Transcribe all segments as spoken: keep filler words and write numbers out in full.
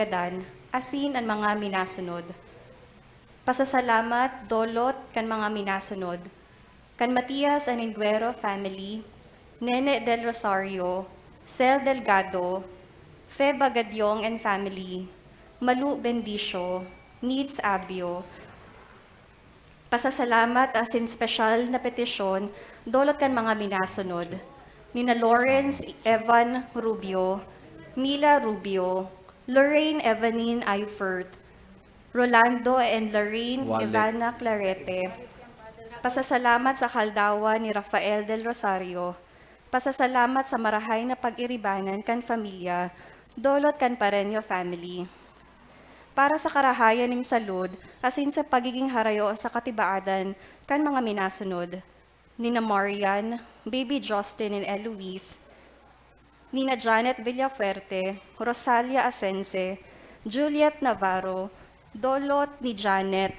Gadan, asin an mga minasunod. Pasasalamat dolot kan mga minasunod: kan Matias and Enguero family, Nene Del Rosario, Cel Delgado, Fe Bagadiong and family, Malu Bendicio, Needs Abio. Pasasalamat asin espesyal na petisyon dolot kan mga minasunod: nina Lawrence Evan Rubio, Mila Rubio, Lorraine Evanine Eifert, Rolando and Lorraine Wallet. Ivana Clarete. Pasasalamat sa kaldawan ni Rafael Del Rosario. Pasasalamat sa marahay na pag-iribanan kan pamilya, dolot kan Pareño family. Para sa karahayan nin salud, asin sa pagiging harayo sa katibaadan kan mga minasunod: nina Marian, Baby Justin and Eloise, nina Janet Villafuerte, Rosalia Asense, Juliet Navarro, dolot ni Janet,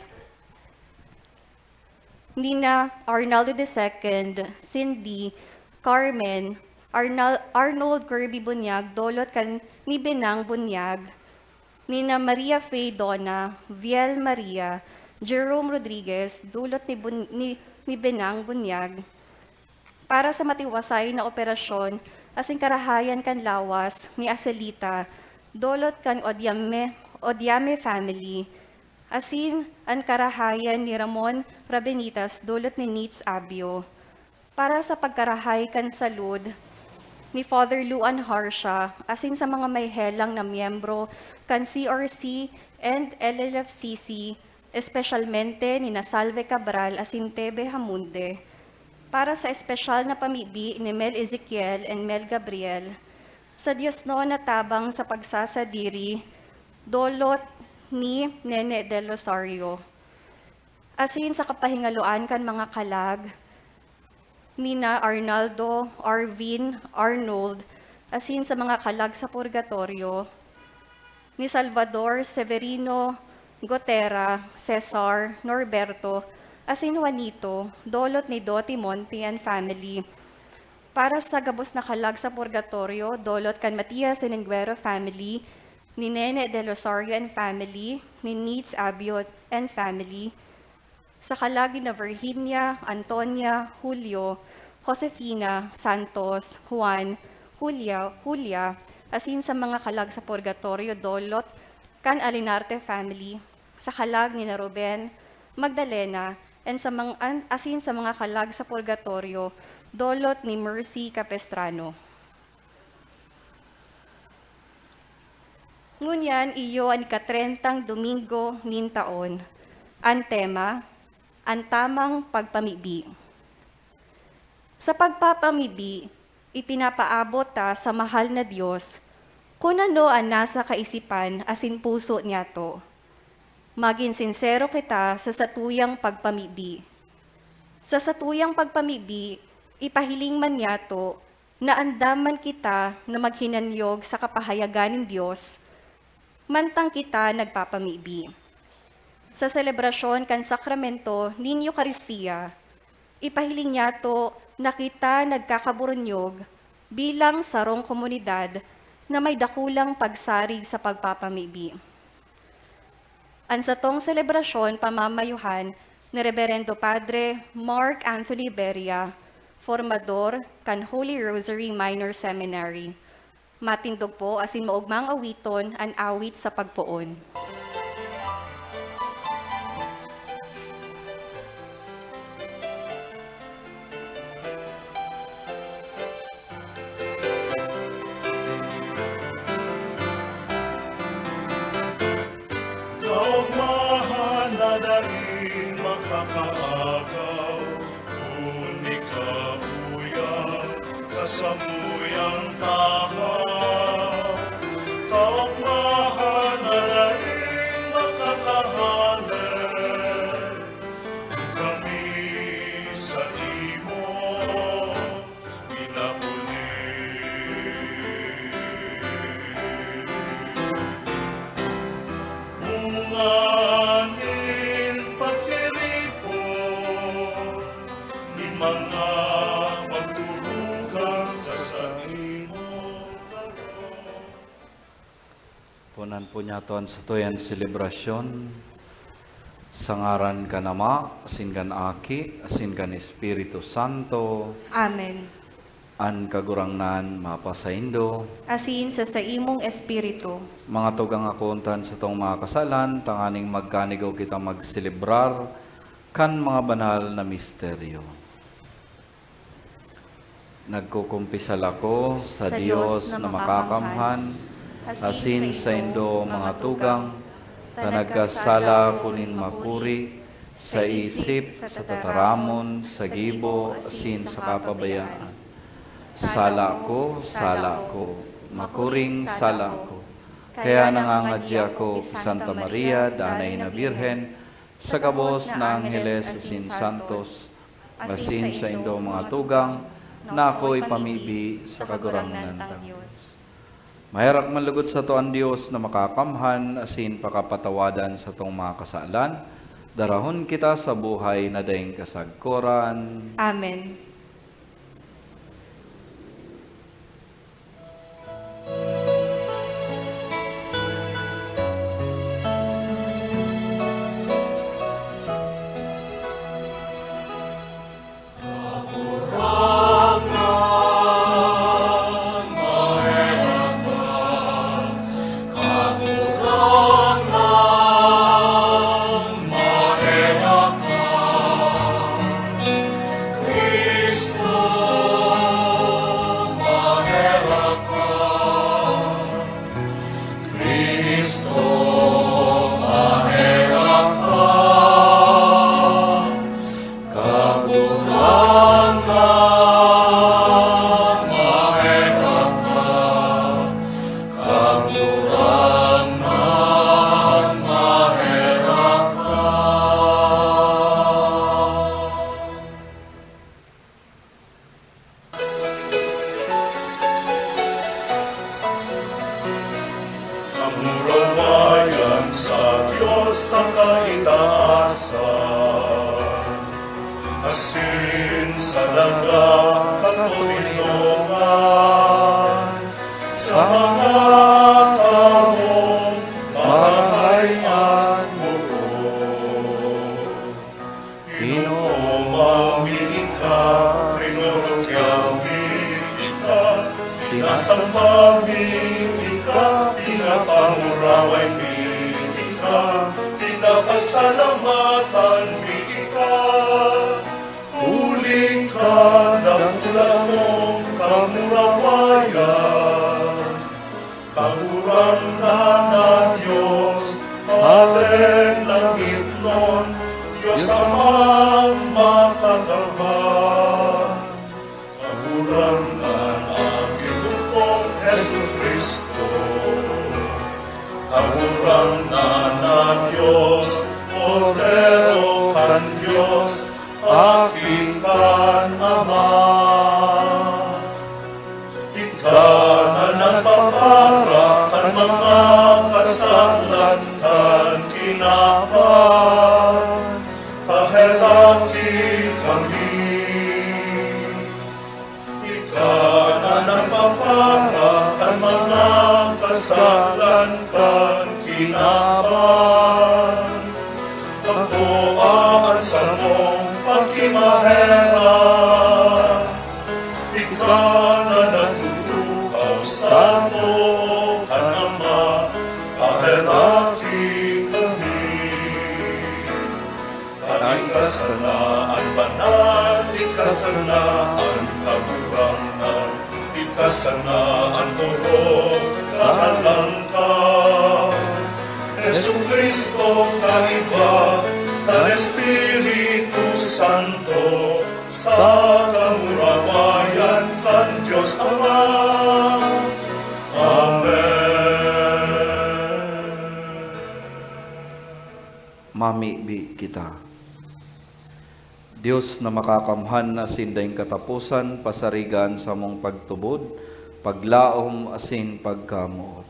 nina Arnaldo the second, Cindy, Carmen, Arnal-, Arnold Kirby Bunyag, dolot kan ni Benang Bunyag, nina Maria Faye Dona, Viel Maria, Jerome Rodriguez, dolot ni Bun-, ni, ni Benang Bunyag. Para sa matiwasay na operasyon asin karahayan kan lawas ni Acelita, dolot kan Odiame, Odiame family, asin an karahayan ni Ramon Rabenitas, dolot ni Nitz Abio. Para sa pagkarahay kan salud ni Father Luan Harsha asin sa mga may helang na miyembro kan C R C and L L F C C, espesyalmente nina Salve Cabral asin Tebe Hamunde. Para sa espesyal na pamibi ni Mel Ezekiel and Mel Gabriel, sa diosnon na tabang sa pagsasadiri, dolot ni Nene Del Rosario. Asin sa kapahingaloan kan mga kalag nina Arnaldo, Arvin, Arnold, asin sa mga kalag sa purgatoryo ni Salvador, Severino, Gotera, Cesar, Norberto, asin Juanito, dolot ni Doti Monte and family. Para sa gabos na kalag sa purgatoryo, dolot kan Matias and Enguero family, ni Nene Del Rosario and family, ni Needs Abiot and family, sa kalag nina Virginia, Antonia, Julio, Josefina, Santos, Juan, Julia, Julia, asin sa mga kalag sa purgatoryo, dolot kan Alinarte family, sa kalag nina Ruben, Magdalena, and sa mga, an-, asin sa mga kalag sa purgatoryo, dolot ni Mercy Capestrano. Ngunyan iyo an ikatrentang Domingo nin taon. An tema, an tamang pagpamibi. Sa pagpapamibi, ipinapaabot ta sa mahal na Dios kun ano an nasa kaisipan asin puso niyato. Magin sinsero kita sa satuyang pagpamibi. Sa satuyang pagpamibi, ipahiling man niyato na andam man kita na maghinanyog sa kapahayagan nin Dios, mantang kita nagpapamibi. Sa selebrasyon kan sakramento nin Eukaristia, ipahiling niyato na kita nagkakaburunyog bilang sarong komunidad na may dakulang pagsarig sa pagpapamibi. An satong selebrasyon pamamayuhan ni Reberendo Padre Mark Anthony Beria, formador kan Holy Rosary Minor Seminary. Matindog po asin maogmang awiton an awit sa pagpoon. Kaogmahan na daing makakaagaw, kun ikabuya sa samuyang tahaw. Kaogmahan na daing makakahale, kun kami sa imo pinapuli. Bunga nin pagtiripon nin mga magturugang sa saimong Punan po niyato an satuyan selebrasyon sa ngaran kan Ama, asin kan Aki, asin kan Espiritu Santo. Amen. An Kagurangnan mapasaindo. Asin sa saimong espiritu. Mga tugang, akoon ta an satong mga kasalan, tanganing magkanigo kita magselebrar kan mga banal na misteryo. Nagkukumpisal ako sa Sa Dios Dios na na makakamhan, makakamhan, asin asin saindo, saindo, mga mga tugang, tugang, ta ta nagkasala nagkasala ko ko nin nin makuri makuri sa sa isip, isip, sa sa tataramon, tataramon, sa sa gibo, gibo, asin asin sa sa kapabayaan. kapabayaan. Sala ko, sala ko, makuring sala ko. Kaya nangangadya ko ki Santa Maria, Danay na Birhen, sa gabos na angheles asin santos, asin saindo mga tugang, na ako ipamibi sa Kagurangnan tang Dios. Maherak man lugod sato an Dios na makakamhan asin pakapatawadan satong mga kasalan, darahon kita sa buhay na daing kasagkoran. Amen. Kamurawayan sa Dios sa kaitaasan, asin sa daga katoninongan, sa mga tawong marahay an buot. Ginoo, maminaw mi ika, rinorokyaw mi ika, sinasamba mi ika, pinapanguraway mi ika, pinapasalamatan mi ika, huli kan dakula mong kamurawayan. Kagurangnan na Dios, Hadeng langitnon, Dios Amang Makakamhan. Kagurangnan na Ginoo kong Jesu-Cristo. Kagurangnan na Dios, Kordero kan Dios, Aki kan Ama. Ika na nagpapara kan mga kasalan kan kinaban, paheraki kami. Ika na nagpapara kan mga kasalan kan kinaban, pagkua an samong pagkimaherak. Ika na nagtutukaw sa too kan Ama, paheraki kami. Ika sana an banal, ika sana an kagurangnan, ika sana an orog, kahalangkaw. Jesu-Cristo, kaiba kan Espiritu Santo, sa kamurawayan kan Dios Ama. Amen. Mamibi kita. Dios na makakamhan asin daing kataposan, pasariga an samong pagtubod, paglaom, asin pagkamoot.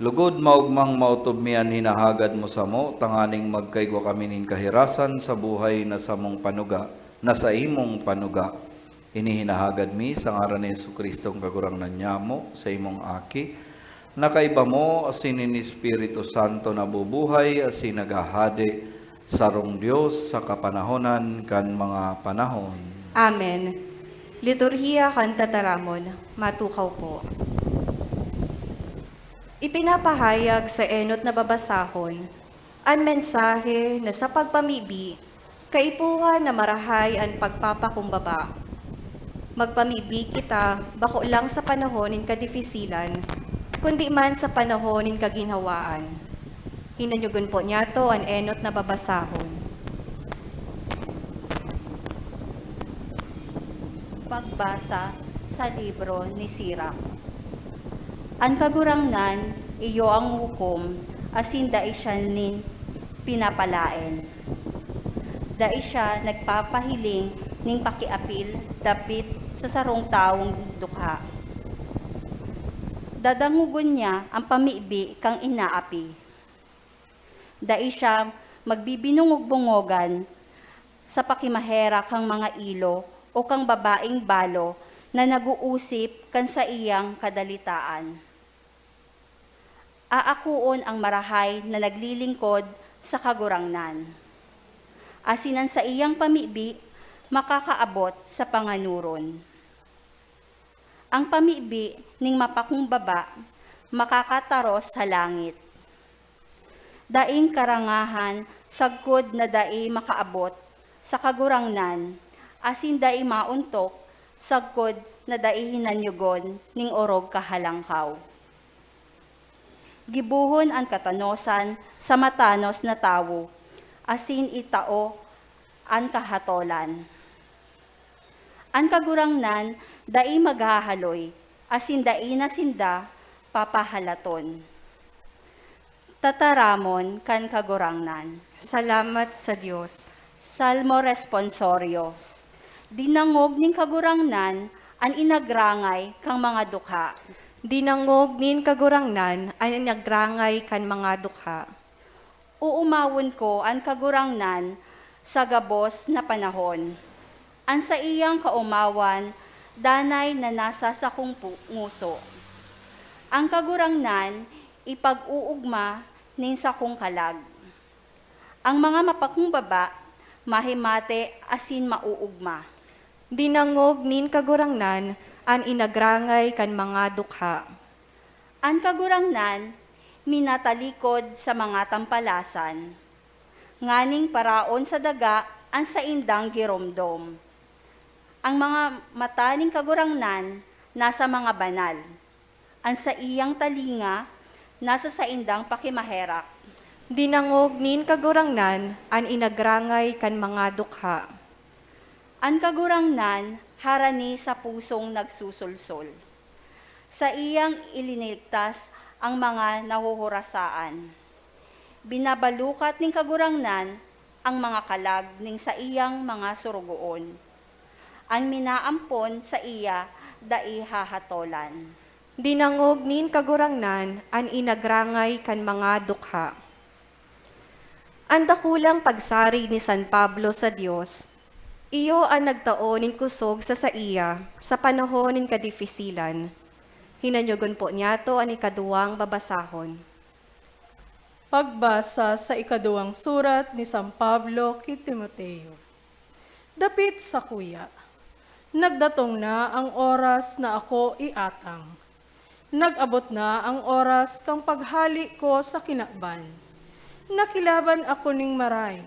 Lugod, maogmang maotob mi an hinahagad mo samo, tanganing magkaigwa kami nin kahirasan sa buhay na samong panuga, na saimong panuga. Ini hinahagad mi sa ngaran ni Jesu-Cristong Kagurangnan nyamo, saimong Aki, Nakaiba mo asin nin Espiritu Santo nabubuhay asin naghahade, sarong Dios sa kapanahonan kan mga panahon. Amen. Liturhiya kan Tataramon, matukaw po. Ipinapahayag sa enot na babasahon an mensahe na sa pagpamibi, kaipuhan na marahay an pagpapakumbaba. Magpamibi kita bako lang sa panahon nin kadifisilan, kundi man sa panahon nin kaginhawaan. Hinanyogon po niyato an enot na babasahon. Pagbasa sa libro ni Sirach. An Kagurangnan, iyo ang hukom, asin dai siya nin pinapalaen. Dai siya nagpapahiling nin pakiapil dapit sa sarong tawong dukha. Dadangogon niya an pamibi kan inaapi. Dai siya magbibinungog-bungogan sa pakimaherak kan mga ilo o kan babaeng balo na nag-oosip kan saiyang kadalitaan. Aakoon an marahay na naglilingkod sa Kagurangnan, asin an saiyang pamibi makakaabot sa panganoron. An pamibi nin mapakumbaba makakataros sa langit. Daing karangahan sagkod na dai makaabot sa Kagurangnan, asin dai maontok sagkod na dai hinanyogon nin orog kahalangkaw. Gibohon an katanosan sa matanos na tawo, asin itao an kahatolan. An Kagurangnan dai maghahaloy, asin dai na sinda papahalaton. Tataramon kan Kagurangnan. Salamat sa Dios. Salmo Responsorio. Dinangog nin Kagurangnan an inagrangay kan mga dukha. Dinangog nin Kagurangnan an inagrangay kan mga dukha. Oomawon ko an Kagurangnan sa gabos na panahon. An saiyang kaomawan danay na nasa sakong pu-, ngoso. An Kagurangnan ipag-oogma nin sakong kalag. An mga mapakumbaba mahimate asin maoogma. Dinangog nin Kagurangnan an inagrangay kan mga dukha. An Kagurangnan minatalikod sa mga tampalasan, nganing paraon sa daga an saindang giromdom. An mga mata nin Kagurangnan nasa mga banal. An saiyang talinga nasa saindang pakimaherak. Dinangog nin Kagurangnan an inagrangay kan mga dukha. An Kagurangnan harani sa pusong nagsusulsol. Saiyang iliniligtas an mga nahuhurasaan. Binabalukat nin Kagurangnan an mga kalag nin saiyang mga sorogoon. An minaampon saiya dai hahatolan. Dinangog nin Kagurangnan an inagrangay kan mga dukha. An dakulang pagsarig ni San Pablo sa Dios, iyo an nagtao nin kusog sa saiya sa panahon nin kadifisilan. Hinanyogon po niyato an ikaduwang babasahon. Pagbasa sa ikaduwang surat ni San Pablo ki Timoteo. Dapit sakuya, nagdatong na an oras na ako iatang. Nag-abot na an oras kan paghale ko sa kinaban. Nakilaban ako nin maray.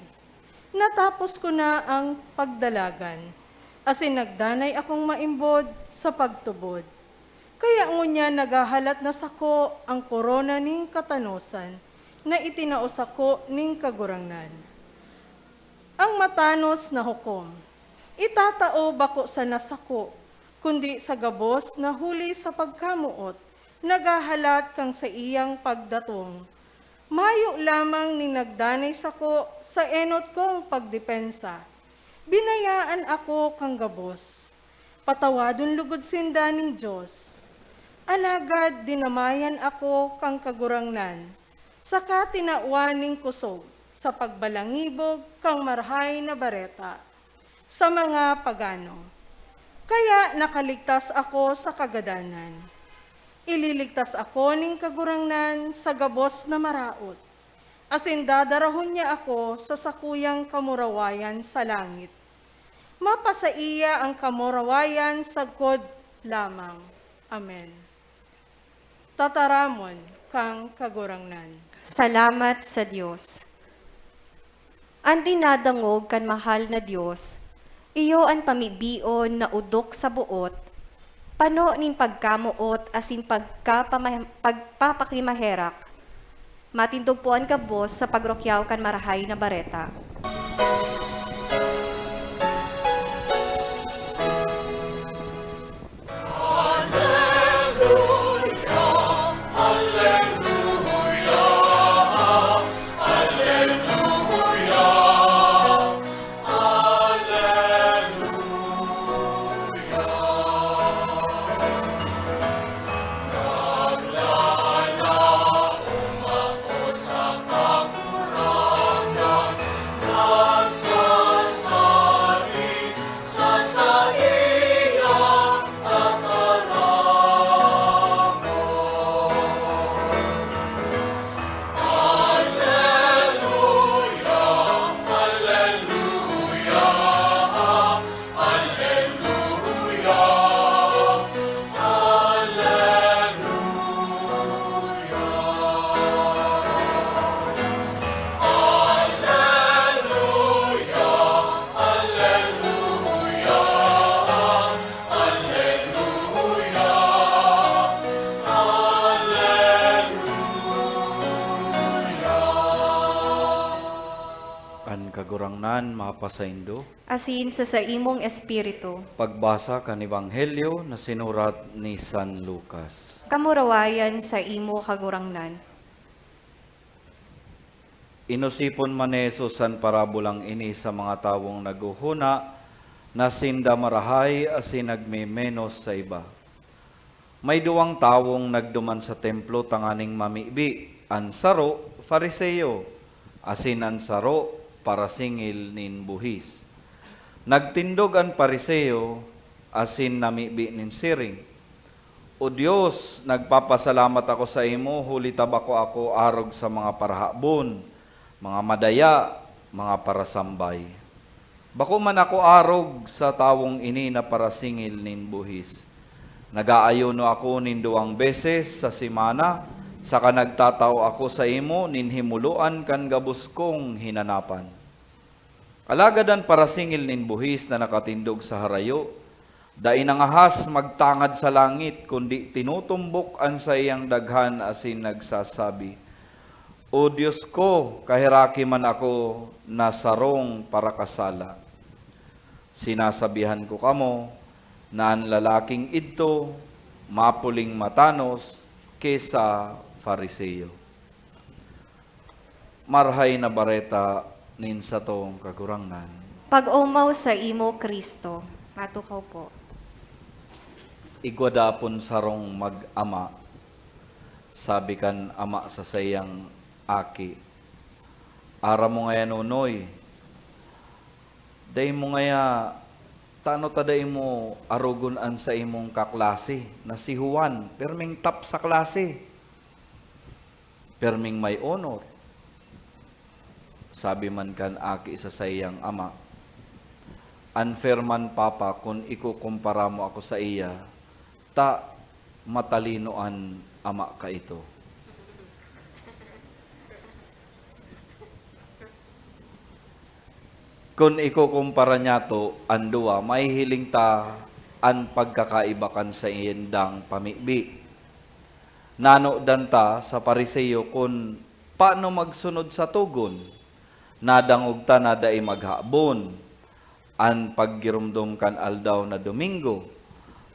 Natapos ko na an pagdalagan, asin nagdanay akong maimbod sa pagtubod. Kaya ngunyan naghahalat na sako an korona nin katanosan na itinao sako nin Kagurangnan, an matanos na hukom. Itatao bako sana sako, kundi sa gabos na huli sa pagkamoot naghahalat kan saiyang pagdatong. Mayo lamang nin nagdanay sako sa enot kong pagdepensa. Binayaan ako kan gabos. Patawadon logod sinda nin Dios. Alagad dinamayan ako kan Kagurangnan, saka tinawan nin kusog sa pagbalangibog kan Marahay na Bareta sa mga pagano. Kaya nakaligtas ako sa kagadanan. Ililigtas ako nin Kagurangnan sa gabos na maraot, asin dadarahon niya ako sa sakuyang kamurawayan sa langit. Mapasaiya an kamurawayan sagkod lamang. Amen. Tataramon kan Kagurangnan. Salamat sa Dios. An dinadangog kan mahal na Dios, iyo an pamibion na odok sa boot, pano nin pagkamoot asin pagkapama-, pagpapakimaherak. Matindog po an gabos sa pagrukyaw kan Marahay na Bareta. An Kagurangnan mapasaindo. Asin sa saimong espiritu. Pagbasa kan Ebanghelyo na sinurat ni San Lucas. Kamurawayan sa imo, Kagurangnan. Inosipon man ni Jesus an parabolang ini sa mga tawong naghohona na sinda marahay asin nagmemenos sa iba. May duwang tawong nagduman sa templo tanganing mamibi. An saro, Fariseo, asin an saro, parasingil nin buhis. Nagtindog an Fariseo asin namibi nin siring, "O Dios, nagpapasalamat ako saimo huli ta bako ako arog sa mga parahabon, mga madaya, mga parasambay. Bako man ako arog sa tawong ini na parasingil nin buhis. Nag-aayuno ako nin duwang beses sa semana, saka nagtatao ako saimo nin himoloan kan gabos kong hinanapan." Alagad an parasingil nin buhis na nakatindog sa harayo, dai nangahas magtangad sa langit, kundi tinutumbok an saiyang daghan asin nagsasabi, "O Dios ko, kaheraki man ako na sarong parakasala." Sinasabihan ko kamo na an lalaking idto mapuling matanos ki sa Fariseo. Marahay na Bareta nin satong Kagurangnan. Pag-omaw saimo, Cristo. Matukaw po. Igwa dapon sarong mag-ama. Sabi kan ama sa saiyang aki, "Aram mo ngaya, Nonoy, dai mo ngaya, tano ta dai mo arogon an saimong kaklase na si Juan, perming top sa klase, perming may honor?" Sabi man kan aki sa saiyang ama, "Unfair man, Papa, kun ikukumpara mo ako saiya, ta matalino an ama kaito." Kun ikukumpara niyato an duwa, mahihiling ta an pagkakaiba kan saindang pamibi. Nanodan ta sa Fariseo kun paano magsunod sa togon. Nadangog ta na dai maghabon, an paggiromdom kan aldaw na Domingo,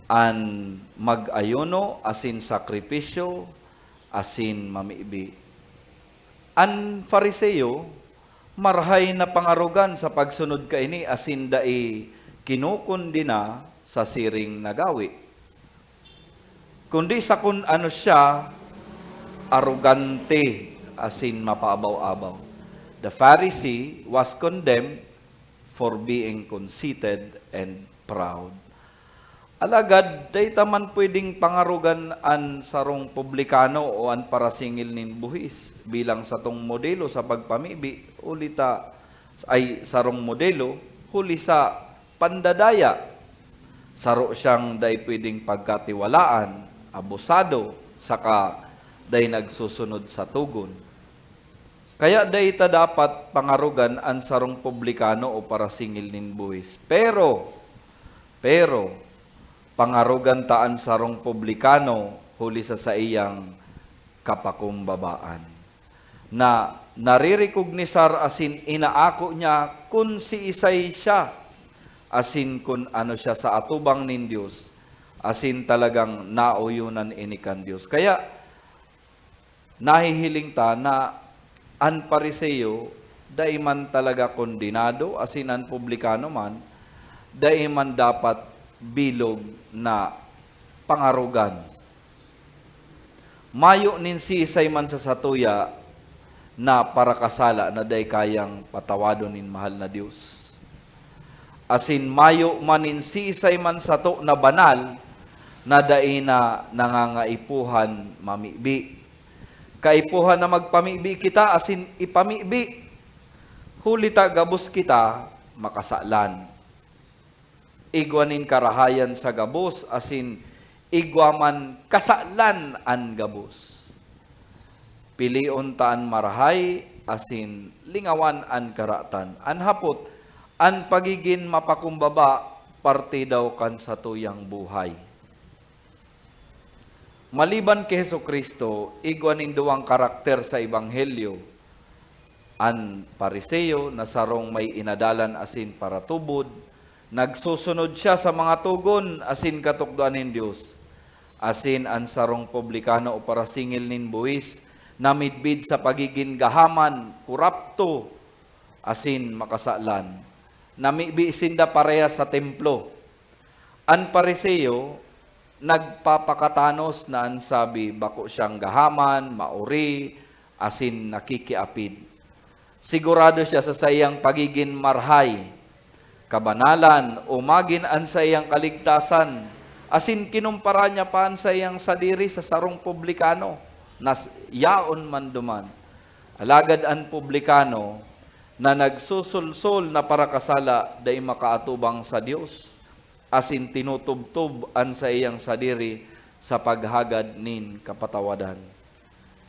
an mag-ayuno asin sakripisyo, asin mamibi. An Fariseo marahay na pangarogan sa pagsunod kaini asin dai kinukondena sa siring na gawe. Kundi sa kun ano siya, arogante asin mapaabaw-abaw. The Pharisee was condemned for being conceited and proud. Alagad dai ta man pwedeng pangarogan an sarong publikano o an parasingil nin buhis bilang satong modelo sa pagpamibi, huli ta, ay, sarong modelo huli sa pandadaya. Saro siyang dai pwedeng pagkatiwalaan, abusado, saka dai nagsusunod sa togon. Kaya dai ta dapat pangarogan an sarong publikano o parasingil nin buhis. Pero, pero, pangarogan ta an sarong publikano huli sa saiyang kapakumbabaan, na naririkognisar asin inaako niya kun siisay siya asin kun ano siya sa atubang nin Dios, asin talagang naoyonan ini kan Dios. Kaya, nahihiling ta na an Fariseo dai man talaga kondenado, asin an publikano man dai man dapat bilog na pangarogan. Mayo nin siisay man sa satuya na parakasala na dai kayang patawadon nin mahal na Dios. Asin mayo man nin siisay man sato na banal na dai na nangangaipuhan mamibi. Kaipuhan na magpamibi kita asin ipamibi, huli ta gabos kita makasalan. Igwa nin karahayan sa gabos asin igwa man kasalan an gabos. Pilion ta an marahay asin lingawan an karatan. An hapot, an pagigin mapakumbaba parte daw kan satuyang buhay. Maliban ki Jesu-Cristo, igwa nin duwang karakter sa Ebanghelyo. An Fariseo na sarong may inadalan asin paratubod, nagsusunod siya sa mga togon asin katukdoan nin Dios, asin an sarong publikano o parasingil nin buhis na midbid sa pagigin gahaman, korapto, asin makasalan. Namibi sinda parehas sa templo. An Fariseo nagpapakatanos na an sabi bako siyang gahaman, maori, asin nakikiapid. Sigurado siya sa saiyang pagigin marahay, kabanalan, o magin an saiyang kaligtasan, asin kinumpara niya pa an saiyang sadiri sa sarong publikano na s-, yaon man duman. Alagad an publikano na nagsusulsol na parakasala dai makaatubang sa Dios, asin tinutubtob an saiyang sadiri sa paghagad nin kapatawadan.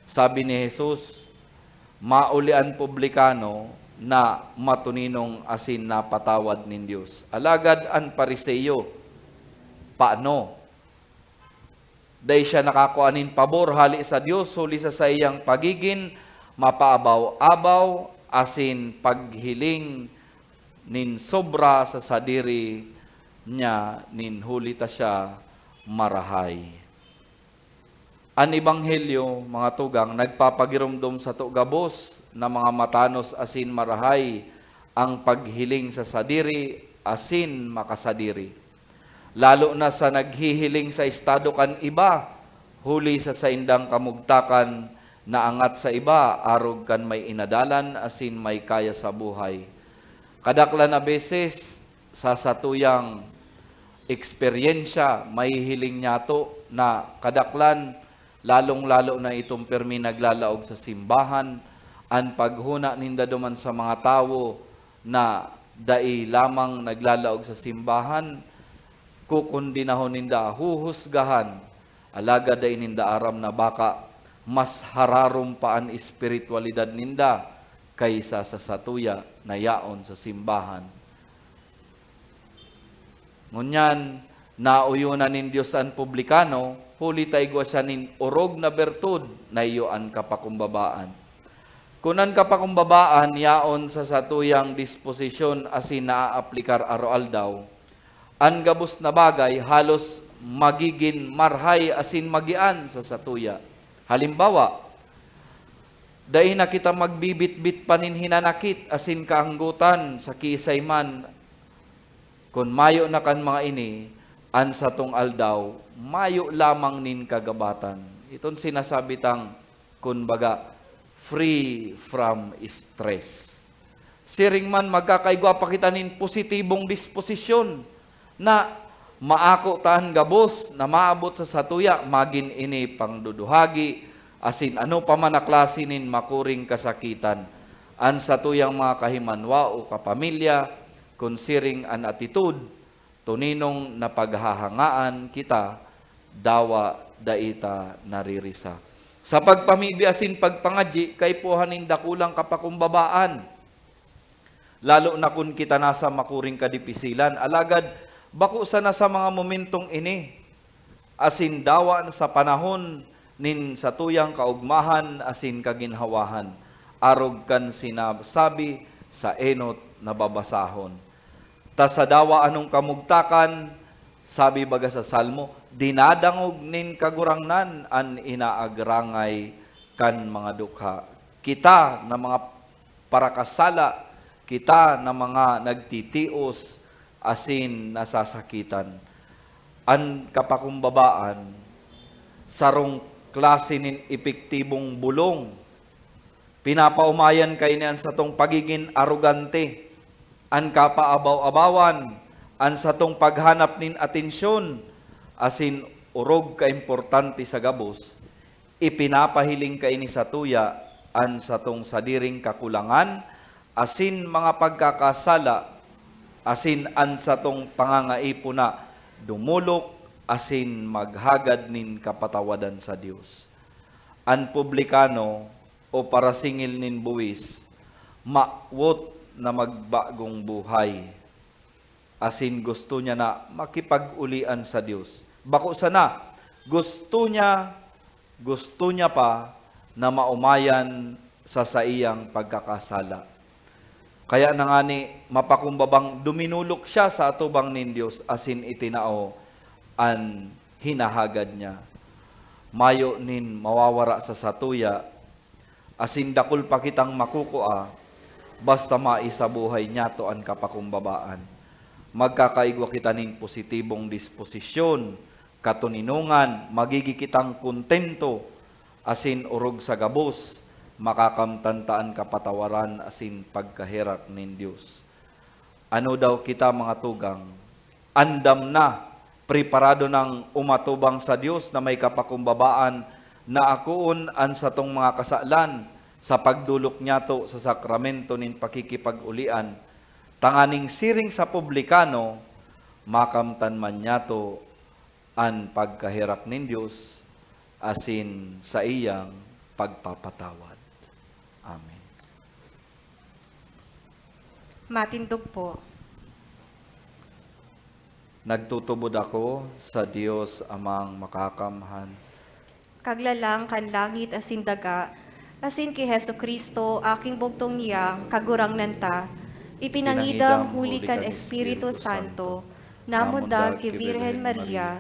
Sabi ni Jesus, "Mauli an publikano na matoninong asin napatawad nin Dios. Alagad an Fariseo, paano? Dai siya nakakua nin pabor hali sa Dios huli sa saiyang pagigin mapaabaw-abaw asin paghiling nin sobra sa sadiri niya nin huli ta siya marahay." An Ebanghelyo, mga tugang, nagpapagiromdom sato gabos na mga matanos asin marahay ang paghiling sa sadiri asin makasadiri, lalo na sa naghihiling sa estado kan iba, huli sa saindang kamugtakan na angat sa iba, arog kan may inadalan asin may kaya sa buhay. Kadaklan na beses, sa satuyang eksperyensya, mahihiling niyato na kadaklan, lalong-lalo na itong pirmi naglalaog sa simbahan, an paghona ninda duman sa mga tawo na dai lamang naglalaog sa simbahan, kukondenahon ninda, huhusgahan, alagad dai ninda aram na baka mas hararom pa an espiritualidad ninda kaysa sa satuya na yaon sa simbahan. Ngunyan, naoyonan nin Dios an publikano, huli ta igwa siya nin orog na bertud na iyo an kapakumbabaan. Kun an kapakumbabaan yaon sa satuyang disposisyon asin naaaplikar aroaldaw, an gabos na bagay halos magigin marhay asin magian sa satuya. Halimbawa, dai na kita magbibitbit pa nin hinanakit asin kaanggotan sa kiisay man. Kun mayo na kan mga ini, an satong aldaw, mayo lamang nin kagabatan. Iton sinasabi tang, kun baga, free from stress. Siring man, magkakaigwa pa kita nin positibong disposisyon na maako ta an gabos na maabot sa satuya, magin ini pangduduhagi, asin ano pa man na klase nin makuring kasakitan. An satuyang mga kahimanwa o kapamilya, kun siring an atitod, toninong napaghahangaan kita, dawa dai ta naririsa. Sa pagpamibi asin pagpangadyi, kaipuhan nin dakulang kapakumbabaan. Lalo na kun kita nasa makuring kadipisilan. Alagad bako sana sa mga momentong ini, asin dawa sa panahon nin satuyang kaogmahan asin kaginhawahan, arog kan sinasabi sa enot na babasahon. Ta sa dawa anong kamugtakan, sabi baga sa Salmo, "Dinadangog nin Kagurangnan an inaagrangay kan mga dukha." Kita na mga parakasala, kita na mga nagtitios asin nasasakitan. An kapakumbabaan, sarong klase nin epektibong bulong. Pinapaomayan kaini an satong pagigin arogante, an kapaabaw-abawan, an satong paghanap nin atensyon, asin orog kaimportante sa gabos, ipinapahiling kaini satuya an satong sadiring kakulangan asin mga pagkakasala, asin an satong pangangaipo na dumolok asin maghagad nin kapatawadan sa Dios. An publikano o parasingil nin buwis, mawot na magbagong buhay, asin gusto niya na makipag-ulian sa Dios. Bako sana, gusto niya, gusto niya pa na maomayan sa saiyang pagkakasala. Kaya na ngani, mapakumbabang duminolok siya sa atubang nin Dios asin itinao an hinahagad niya. Mayo nin mawawara sa satuya, asin dakul pa kitang makukua, basta maisabuhay niyato an kapakumbabaan. Magkakaigwa kita nin positibong disposisyon, katoninongan, magigi kitang kontento, asin orog sa gabos, makakamtan ta an kapatawaran asin pagkaherak nin Dios. Ano daw kita, mga tugang? Andam na, preparado nang umatubang sa Dios na may kapakumbabaan na akoon an satong mga kasalan sa pagdolok niyato sa sakramento nin pakikipag-ulian, tanganing siring sa publikano, makamtan man niyato an pagkaherak nin Dios asin saiyang pagpapatawad. Amen. Matindog po. Nagtutubod ako sa Dios Amang Makakamhan. Kaglalang kan langit asin daga, asin ki Jesu-Cristo, aking bugtong niya, Kagurangnan ta, ipinangidam huli kan Espiritu Santo, namundag ki Virgen Maria,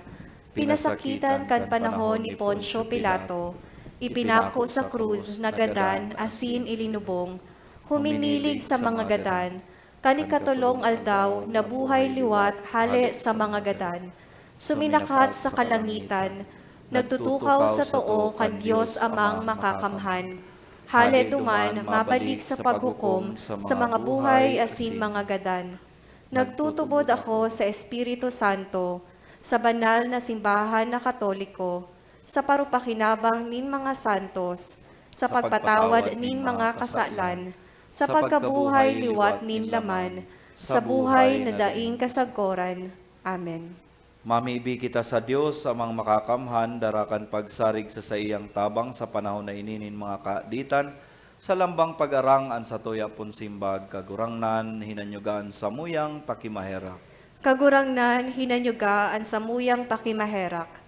pinasakitan kan panahon ni Poncio Pilato, ipinako sa krus, nagadan, asin ilinubong, huminilig sa mga gadan, kan ikatolong aldaw, nabuhay liwat hale sa mga gadan. Suminakat sa kalangitan, nagtutukaw sa too kan Dios Amang Makakamhan. Hale duman, mabalik sa paghukom sa mga buhay asin mga gadan. Nagtutubod ako sa Espiritu Santo, sa banal na simbahan na Katoliko, sa parupakinabang nin mga santos, sa pagpatawad nin mga kasalan, sa pagkabuhay liwat nin laman, sa buhay na daing kasagkoran. Amen. Mamibi kita sa Dios, Amang Makakamhan, dara kan pagsarig sa saiyang tabang sa panahon na ini nin mga kaaditan, sa lambang pag-arang an satuya pon simbag, Kagurangnan, hinanyuga an samuyang pakimaherak. Kagurangnan, hinanyuga an samuyang pakimaherak.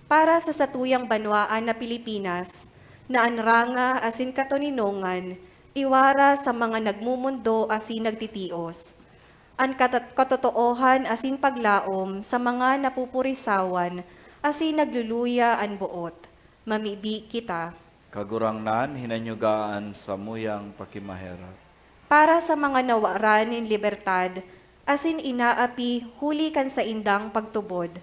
Para sa satuyang banwaan na Pilipinas, na an ranga asin katoninongan iwara sa mga nagmumundo asin nagtitios, an katat-, katotoohan asin paglaom sa mga napupurisawan asin nagluluya an boot, mamibi kita. Kagurangnan, hinanyuga an samuyang pakimaherak. Para sa mga nawaran nin libertad asin inaapi huli kan saindang pagtubod,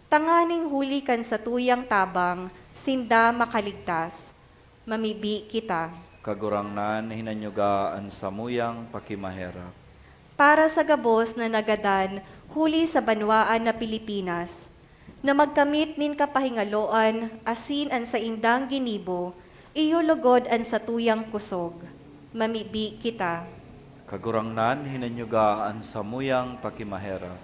tanganing huli kan satuyang tabang sinda makaligtas, mamibi kita. Kagurangnan, hinanyuga an samuyang pakimaherak. Para sa gabos na nagadan huli sa banwaan na Pilipinas, na magkamit nin kapahingaloan asin an saindang ginibo, iyo lugod an satuyang kusog. Mamibi kita. Kagurangnan, hinanyuga an samuyang pakimaherak.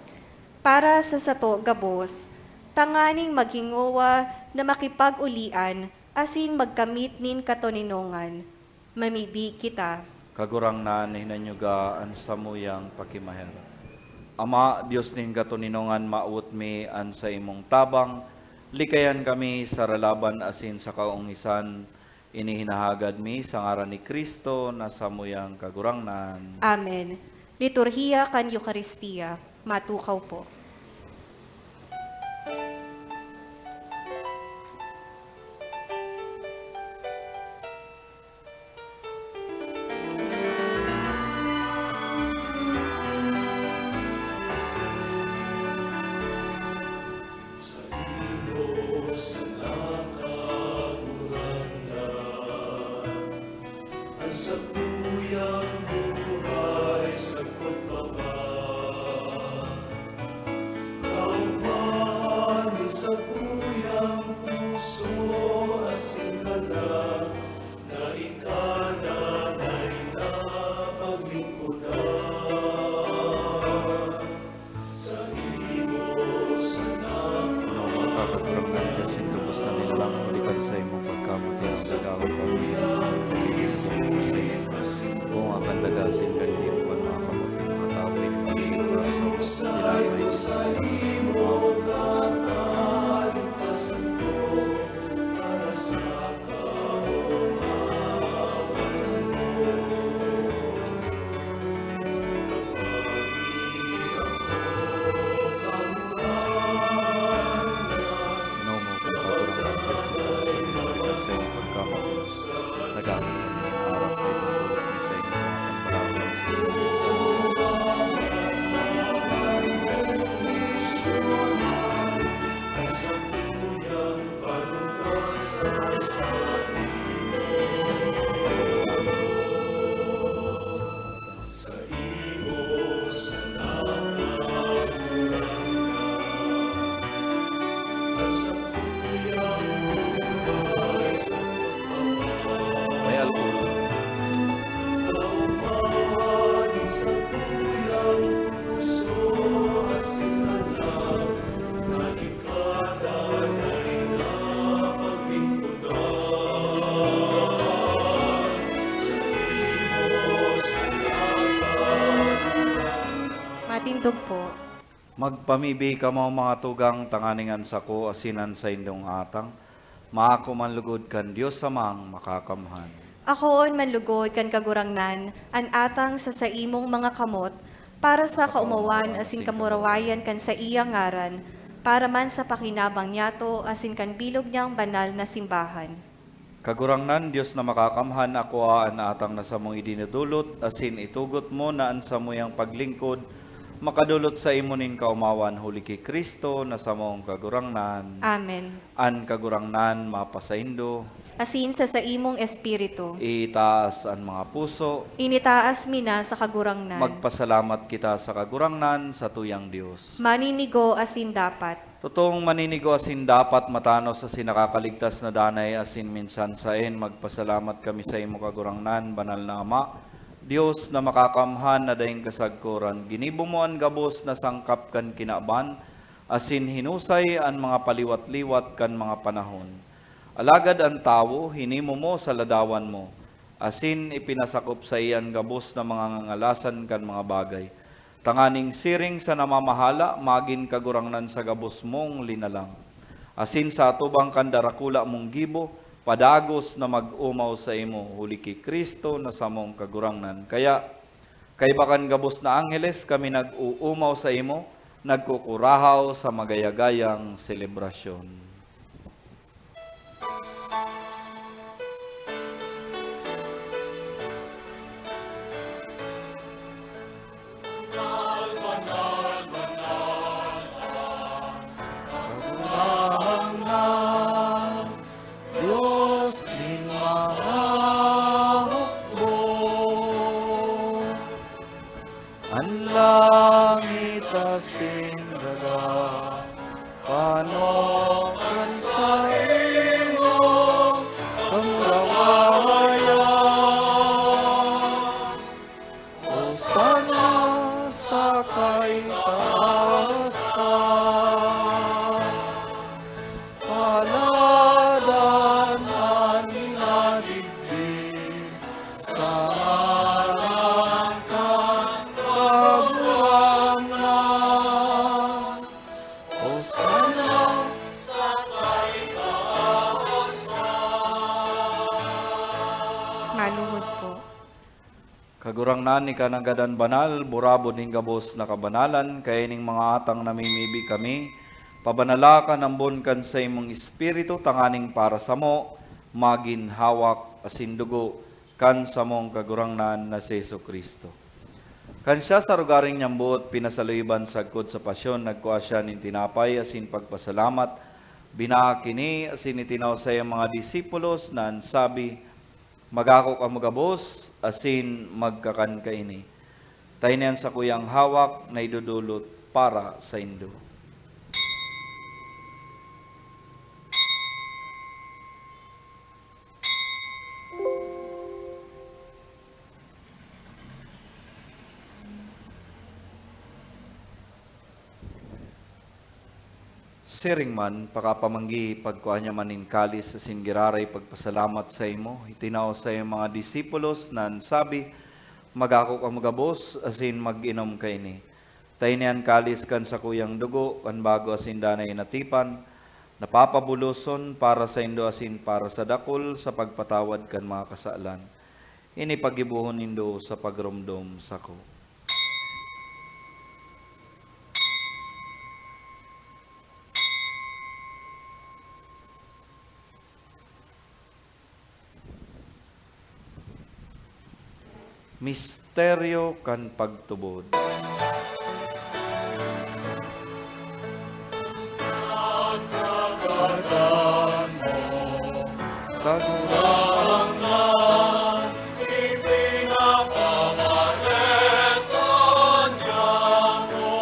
Para sa sato gabos, tanganing maghingowa na makipag-ulian asin magkamit nin katoninongan. Mamibi kita. Kagurangnan, hinanyuga an samuyang pakimaherak. Ama, Dios nin katoninongan, mawot mi an saimong tabang, likayan kami sa ralaban asin sa kaongisan. Ini hinahagad mi sa ngaran ni Cristo na samuyang Kagurangnan. Amen. Liturhiya kan Eukaristia. Matukaw po. Saimo sana, Kagurangnan, an sakuyang buhay sagkod pa man. Kaupahan nin sakuyang puso asin kalag na ika danay na paglingkodan. Saimo sana, Kagurangnan, asin gabos na nilalang huli kan saimong pagkamatay, ang dagawon kami. Bunga kan daga asin kan gibo kan mga kamot kan mga tawo, ini pagkakasabot, dinamay, saimo katalingkasan ko para sa Ginoo mo, kay Kagurangnan, Dios na pagkamatay, sa imong pagkamatay, nagahapon kami aram kay Kagurangnan sa imong mga pagpalaban sa imong May alcohol. Matindog po. Magpamibi kamo, mga tugang, tanganing an sako asin an saindong atang maako man lugod kan Dios Amang Makakamhan. Akoon man lugod kan Kagurangnan an atang sa saimong mga kamot, para sa kaomawan asin kamurawayan kan saiyang ngaran, para man sa pakinabang niyato asin kan bilog niyang banal na simbahan. Kagurangnan, Dios na Makakamhan, akua an atang na samong idinodolot, asin itugot mo na an samuyang paglingkod makadolot saimo nin kaomawan, huli ki Cristo na samong Kagurangnan. Amen. An Kagurangnan mapasaindo. Asin sa saimong espiritu. Itaas an mga puso. Initaas mi na sa Kagurangnan. Magpasalamat kita sa Kagurangnan, satuyang Dios. Maninigo asin dapat. Totoong maninigo asin dapat, matanos asin nakakaligtas na danay asin minsan saen, magpasalamat kami saimo, Kagurangnan, Banal na Ama, Dios na Makakamhan na daing kasagkoran. Ginibo mo an gabos na sangkap kan kinaban, asin hinusay an mga paliwat-liwat kan mga panahon. Alagad an tawo, hinimo mo sa ladawan mo, asin ipinasakop saiya an gabos na mga ngangalasan kan mga bagay, tanganing siring sa namamahala, magin kagurangnan sa gabos mong linalang. Asin sa atubang kan darakula mong gibo, padagos na mag-omaw saimo, huli ki Cristo na samong Kagurangnan. Kaya, kaiba kan gabos na angheles, kami nag-oomaw saimo, nagkukurahaw sa magayagayang selebrasyon. Dios nin mga hukbo. An Sa ngaran kan Kagurangnan, Hosanna sa taas-taas. Maluhod po. Kagurangnan, ika nanggad an banal, burabod nin gabos na kabanalan, kaya ning mga atang namimibi kami, pabanala kan ambon kan saimong Espiritu, tanganing para samo, magin hawak asin dugo kan samong Kagurangnan na si Jesu-Cristo. Kan siya sa rogaring niyang boot pinasaluiban sagkod sa pasyon, nagkua siya nin tinapay asin pagpasalamat, binaak ini asin itinaw sa iyang mga disipulos na an sabi, "Magako kamo gabos asin magkakan kaini. Ta ini an sakuyang hawak na idodolot para saindo." Siring man, pakapamanggi, pagkua niya man nin kalis asin giraray pagpasalamat saimo, itinaw sa iyang mga disipulos na an sabi, "Magako kamo gabos asin mag-inom kaini. Ta ini an kalis kan sakuyang dugo, kan bago asin danay na tipan, na papabuloson para saindo asin para sa dakul sa pagpatawad kan mga kasalan. Ini paggibohon nindo sa pagromdom sako." Misteryo kan pagtubod. Kagurangnan, ipinapamareto niya mo.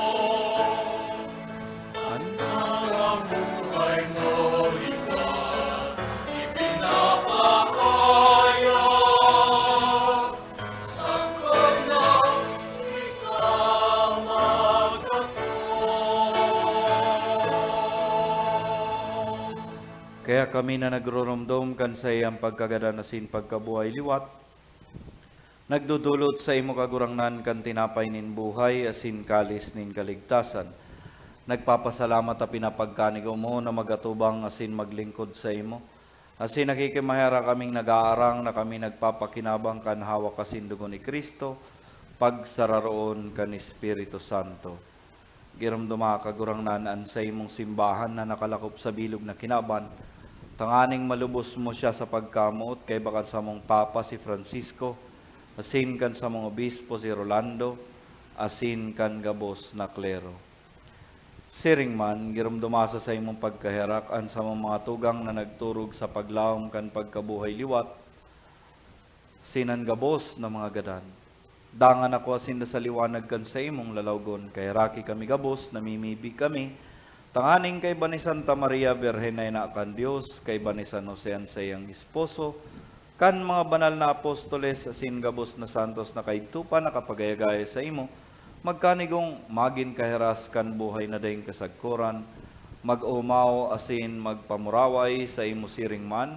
An mga buhay mo ika ipinapahayag, sagkod na ika magkatong. Kaya kami na nagroromdom kan saiyang pagkagadan asin pagkabuhay liwat, nagdodolot saimo, Kagurangnan, kan tinapay nin buhay asin kalis nin kaligtasan. Nagpapasalamat ta pinapagkanigo mo na mag-atubang asin maglingkod saimo. Asin nakikimaherak kaming nag-aarang na kami nagpapakinabang kan hawak asin dugo ni Cristo, pagsararoon kan Espiritu Santo. Giromdoma, Kagurangnan, an saimong simbahan na nakalakop sa bilog na kinaban, tanganing malubos mo siya sa pagkamoot kaiba kan samong Papa, si Francisco, asin kan samong Obispo, si Rolando, asin kan gabos na klero. Siring man, giromdoma sa saimong pagkaherak an samong mga tugang na nagturog sa paglaom kan pagkabuhay liwat, sinan gabos na mga gadan. Dangan ako asin sa liwanag kan saimong lalawgon, kaheraki kami gabos, namimibi kami, tanganing kaiba ni Santa Maria, Birhen na ina kan Dios, kaiba ni San Jose an saiyang esposo, kan mga banal na apostoles asin gabos na santos na kaidto pa nakapagayagaya saimo, magkanigong magin kahiras kan buhay na daing kasagkoran, mag-omaw asin magpamuraway saimo siring man,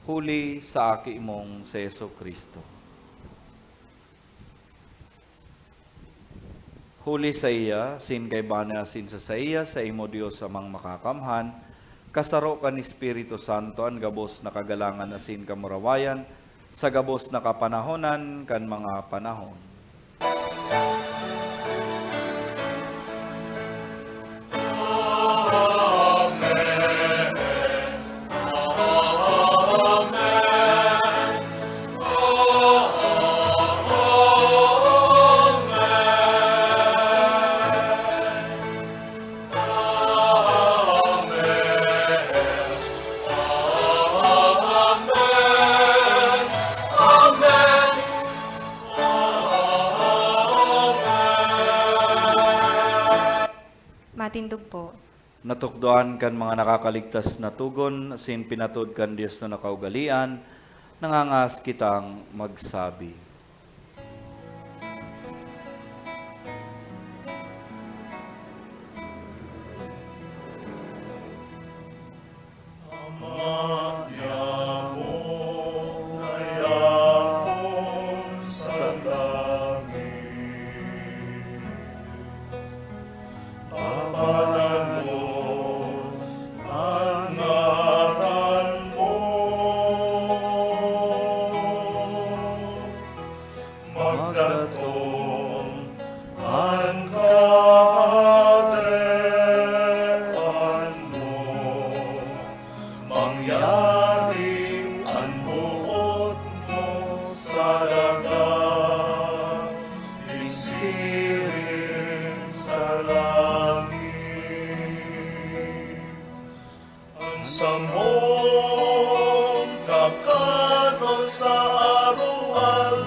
huli sa Aki mong si Jesu-Cristo. Huli saiya, asin kaiba niya asin sa saiya, saimo Dios Amang Makakamhan, kasaro kan Espiritu Santo, an gabos na kagalangan asin kamurawayan, sa gabos na kapanahonan kan mga panahon. Matindog po. Natukdoan kan mga nakakaligtas na togon asin pinatod kan Dios na nakaugalean, nangangahas kitang magsabi. Ama niamo na Magdatong an Kahadean mo, mangyari an boot mo sa daga, isiring sa langit. An samong kakanon sa araw-araw,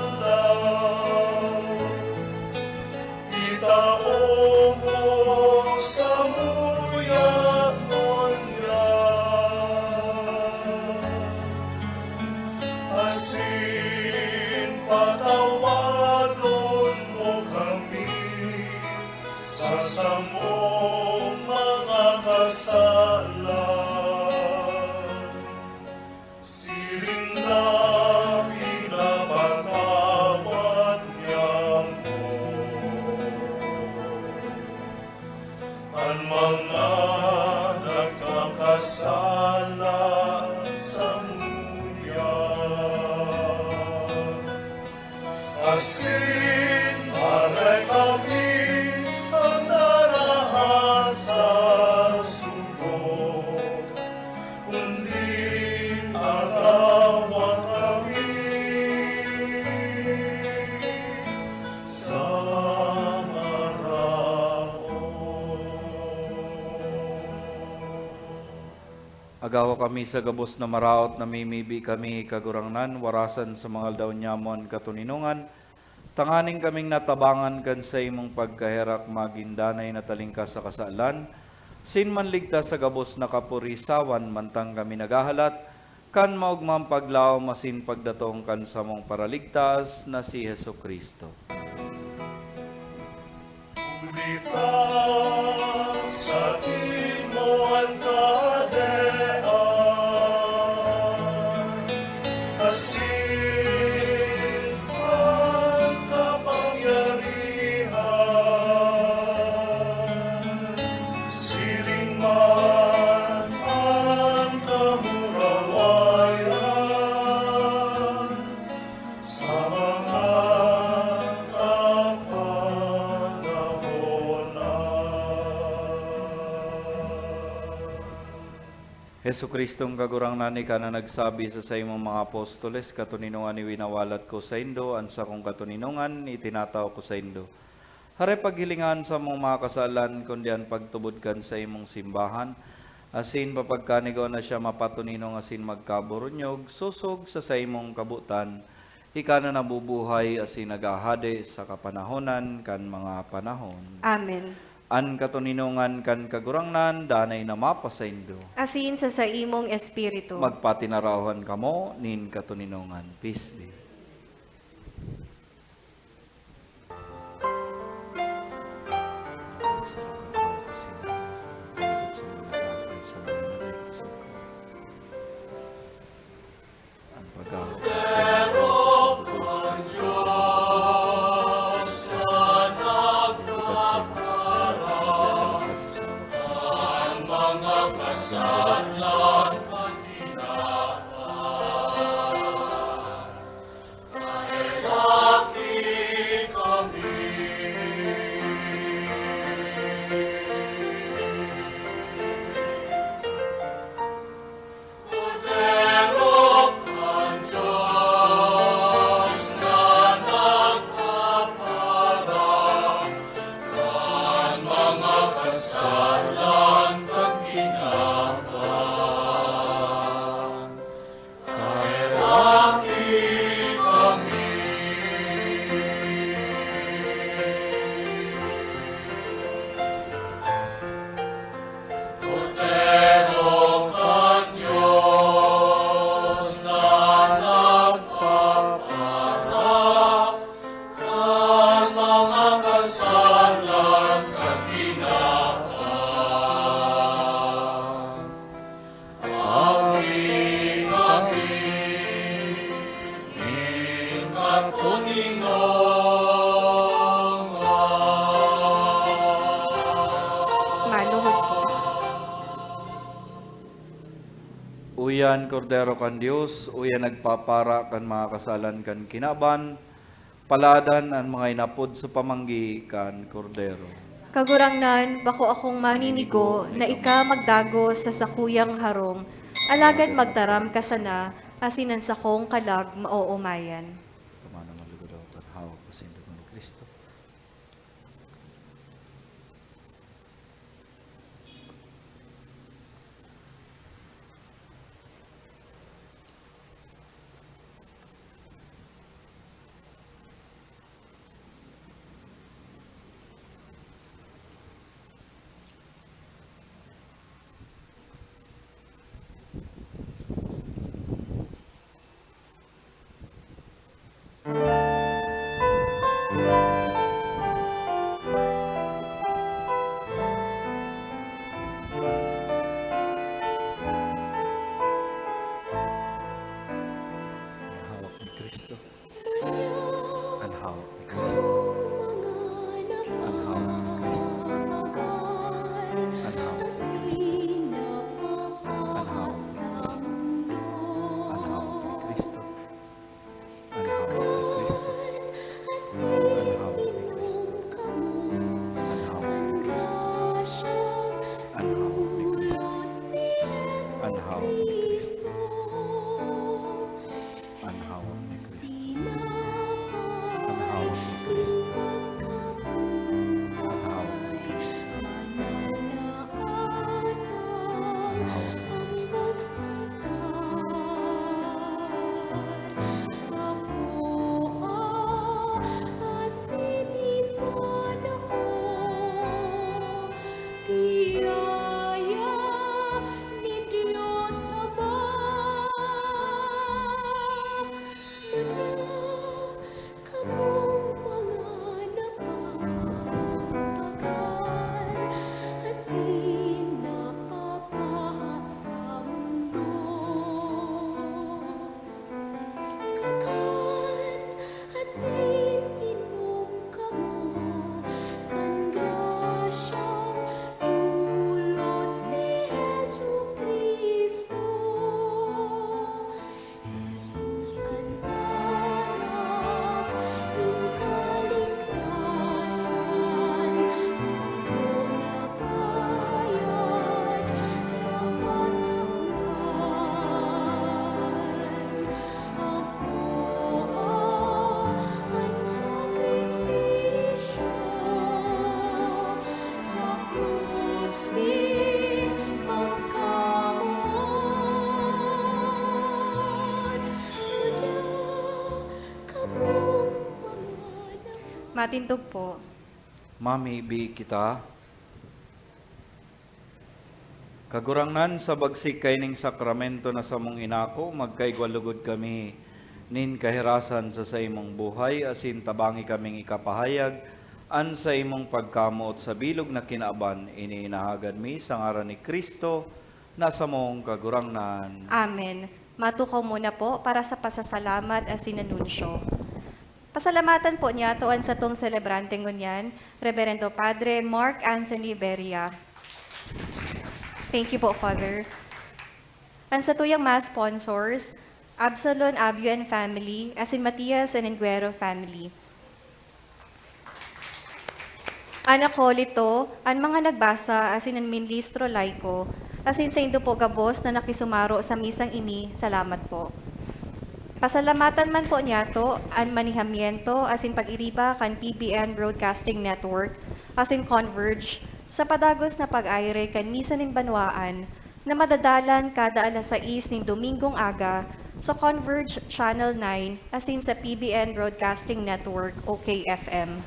itao mo samuya ngunyan. Asin patawadon mo kami sa samong mga kasalan, siring na pinapatawad niamo an mga nagkakasala samuya. Asin maray kami an narahas sa subok, kundi agawa kami sa maraot. Agawa kami sa gabos na maraot, namimibi kami, Kagurangnan, warasan sa mga aldaw nyamo an katoninongan, tanganing kaming natabangan kan saimong pagkaherak magin danay na talingkas sa kasalan, asin manligtas sa gabos na kapurisawan, mantang kami naghahalat kan maogmang paglaom asin pagdatong kan samong Paraligtas na si Jesu-Cristo. Huli ta saimo an kahadean, asin an kapangyarihan, siring man an kamurawayan, sa mga kapanahonan. Jesu-Cristong Kagurangnan, ika na nagsabi sa saimong mga apostoles, "Katoninongan iwinawalat ko saindo, an sakong katoninongan itinatao ko saindo." Hare paghilinga an samong mga kasalan, kundi an pagtubod kan saimong simbahan, asin papagkanigo na siya mapatoninong asin magkaburunyog, sosog sa saimong kabotan, ika na nabubuhay asin naghahade sa kapanahonan kan mga panahon. Amen. An katoninongan kan Kagurangnan danay na mapasaindo. Asin sa saimong espiritu. Magpatinarahan kamo nin katoninongan. Peace be. Ang pagkaon sa Kordero kan Dios na nagpaparang kan mga kasalan kan kinaban, kaheraki kami. Kordero kan Dios na nagpapara kan mga kasalan kan kinaban, awi kami nin katoninongan. Maluhod po. Uya an Kordero kan Dios, uya an nagpapara kan mga kasalan kan kinaban. Paladan an mga inapod sa pamanggi kan Kordero. Kagurangnan, bako akong maninigo na ika magdagos sa sakuyang harong, alagad magtaram ka sana, asin an sakong kalag maoomayan. Tama naman, lugod ako kan hawak asin dugo ni Cristo. Hawak ni Cristo. An hawak ni Cristo. An hawak ni Cristo. An hawak ni Cristo. An hawak ni Cristo. An hawak ni Cristo. An hawak ni Cristo. An hawak ni Cristo. An hawak ni Cristo. An hawak ni Cristo. An hawak ni Cristo. An hawak ni Cristo. An hawak ni Cristo. An hawak ni Cristo. Biyaya nin Dios Ama, madya kamong mga napapagal asin napapaha sa mundo. Kakan asin inom kamo kan grasyang dulot ni Jesu-Cristo. Jesus an arak nin kaligtasan, dugo na bayad sa kasalanan. Akoa an sakripisyo sa krus nin pagkamoot. Madya kamong mga napa- Matindog po. Mamibi kita. Kagurangnan, sa bagsik kaining sakramento na samong inako, magkaigwa lugod kami nin kahirasan sa saimong buhay, asin tabangi kaming ikapahayag an saimong pagkamoot sa bilog na kinaban. Ini inahagad mi sa ngaran ni Cristo, na samong Kagurangnan. Amen. Matukaw muna po para sa pasasalamat asin anunsyo. Pasalamatan po niyato an satong selebrante ngunyan, Reverendo Padre Mark Anthony Beria. Thank you po, Father. An satuyang mass sponsors, Absalon Abyo and family, asin Matias and Enguero family. An akolito, an mga nagbasa, asin an ministro laiko, asin saindo po gabos na nakisumaro sa misang ini, salamat po. Pasalamatan man po niyato an manihamiento asin pag-iriba kan P B N Broadcasting Network asin Converge sa padagos na pag-aire kan Misa nin Banwaan na madadalan kada alas sais nin Domingong aga sa Converge Channel nine asin sa P B N Broadcasting Network o K F M.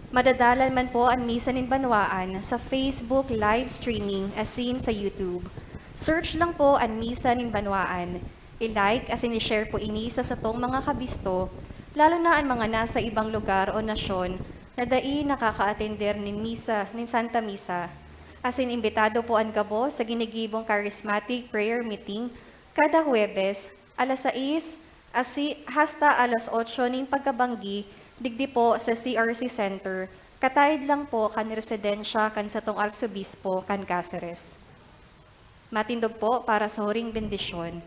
Madadalan man po an Misa nin Banwaan sa Facebook live streaming asin sa YouTube. Search lang po an Misa nin Banwaan. I-like asin i-share po ini sa satong mga kabisto, lalo na an mga nasa ibang lugar o nasyon na dai nakakaatender nin misa, nin Santa Misa. Asin imbitado po an gabos sa ginigibong Charismatic Prayer Meeting kada Huwebes, alas sais, asi-, hasta alas otso nin pagkabanggi, digdi po sa C R C Center, kataed lang po kan residensya kan satong Arsobispo kan Caceres. Matindog po para sa huring bendisyon.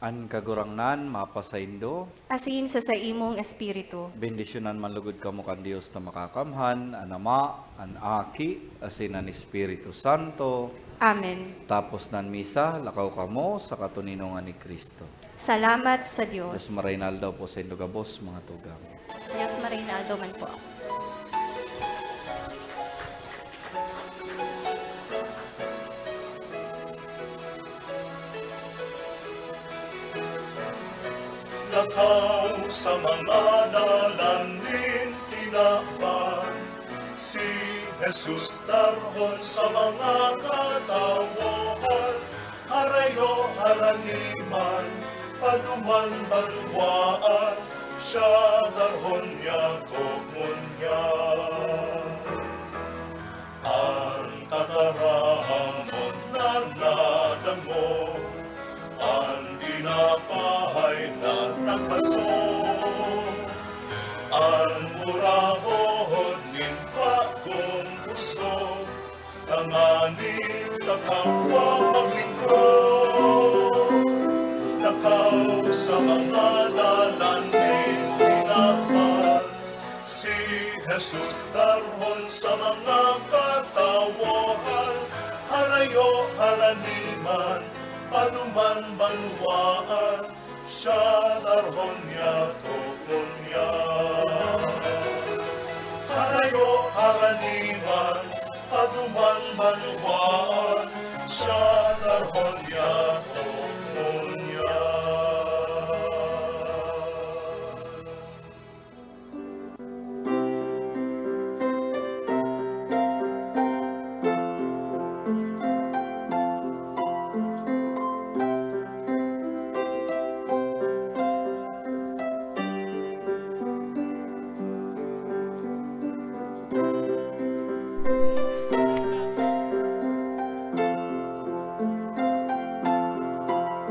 An Kagurangnan mapasaindo. Asin sa saimong espiritu. Bendisyonan man lugod kamo kan Dios na Makakamhan, an Ama, an Aki, asin an Espiritu Santo. Amen. Tapos nan misa, lakaw kamo sa katoninongan ni Cristo. Salamat sa Dios. Dios Maray na Aldaw po saindo gabos, mga tugang. Dios Maray na Aldaw man po. Lakaw sa mga dalan nin tinawan, si Jesus darhon sa mga katawohan, harayo haraniman, paduman banwaan, siya darhon niya ko ngunyan. An tataramon na nadangog, an tinapay na nagpaso, an murahon nin bagong pusog, tanganing sa kapwa maglingkod. Lakaw sa mga dalan nin tinawan, si Jesus darhon sa mga katawohan, harayo haraniman, paduman banwaan, siya darhon niya ko ngunyan. Harayo haraniman, paduman banwaan,